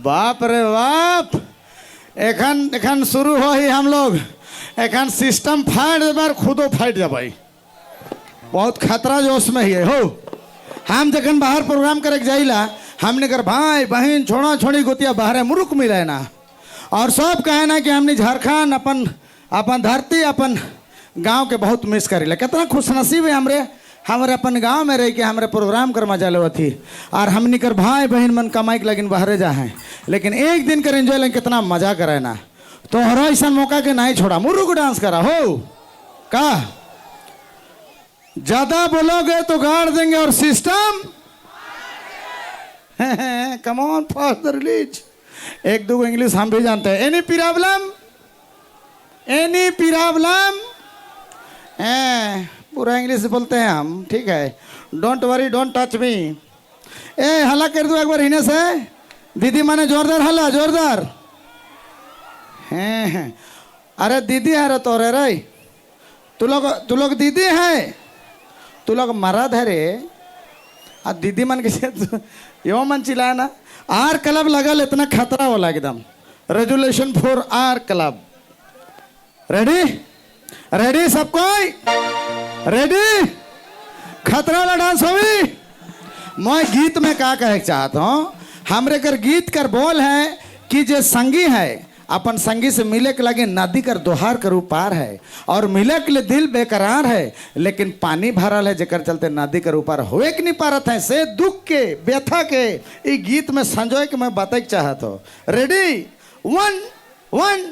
बाप रे बाप, एखन एखन शुरू हो ही हम लोग, एखन सिस्टम फाट देबार खुदो फाट जबाई। बहुत खतरा जोश में ही है हो। हम जखन बाहर प्रोग्राम करे के जाइला, हमने कर भाई बहन छोड़ा छोड़ी गोतिया बाहर मुरुक मिले ना, और सब कहे ना कि हमने झारखंड अपन अपन धरती अपन गांव के बहुत मिस करेला। कितना खुश नसीब है हमरे, हमरे अपन गांव में रह के हमरे प्रोग्राम कर मजा लेवत थी। और हमनी कर भाई बहन मन कमाई के लगिन बाहरे जा हैं, लेकिन एक दिन कर एंजॉय लेकिन कितना मजा करे ना। तो हर ऐसा मौका के नहीं छोड़ा, मुरुक डांस करा हो। का ज्यादा बोलोगे तो गाड़ देंगे और system. Come on fast the release. एक दो इंग्लिश हम भी जानते हैं। एनी प्रॉब्लम, एनी प्रॉब्लम, पूरा इंग्लिश बोलते हैं हम, ठीक है। Don't worry, don't touch me. ए हल्ला कर दो एक बार हिने से दीदी, माने जोरदार हल्ला, जोरदार। हैं, अरे दीदी है रे तो रे, तू लोग दीदी है, तू लोग मरद है रे। आ दीदी मन के यो मन चिल्लाया ना। आर क्लब लगल इतना खतरा वाला एकदम। Resolution 4 R club. Ready ready सब कोई रेडी? खतरा वाला डांस होवी। मैं गीत में का कहे चाहता हूँ, हमरे कर गीत कर बोल है कि जे संगी है अपन संगी से मिले के लगे नदी कर दोहार कर पार है, और मिले के लिए दिल बेकरार है, लेकिन पानी भरल है जेकर चलते नदी कर ऊपर होए के नहीं पारत है। से दुख के व्यथा के ई गीत में संजोए के मैं बताए चाहत हो। Ready, 1 1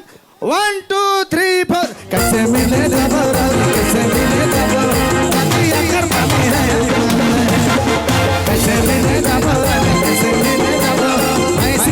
1 2 3 4। कैसे मिले कैसे मिले कैसे मिले कैसे मिले ऐसी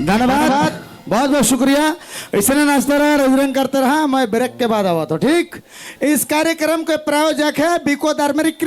धन्यवाद, बहुत बहुत शुक्रिया। इसने नाचते रहा, रंग करते रहा। मैं ब्रेक के बाद आवा तो ठीक। इस कार्यक्रम के प्रायोजक है बिको दारमेरी।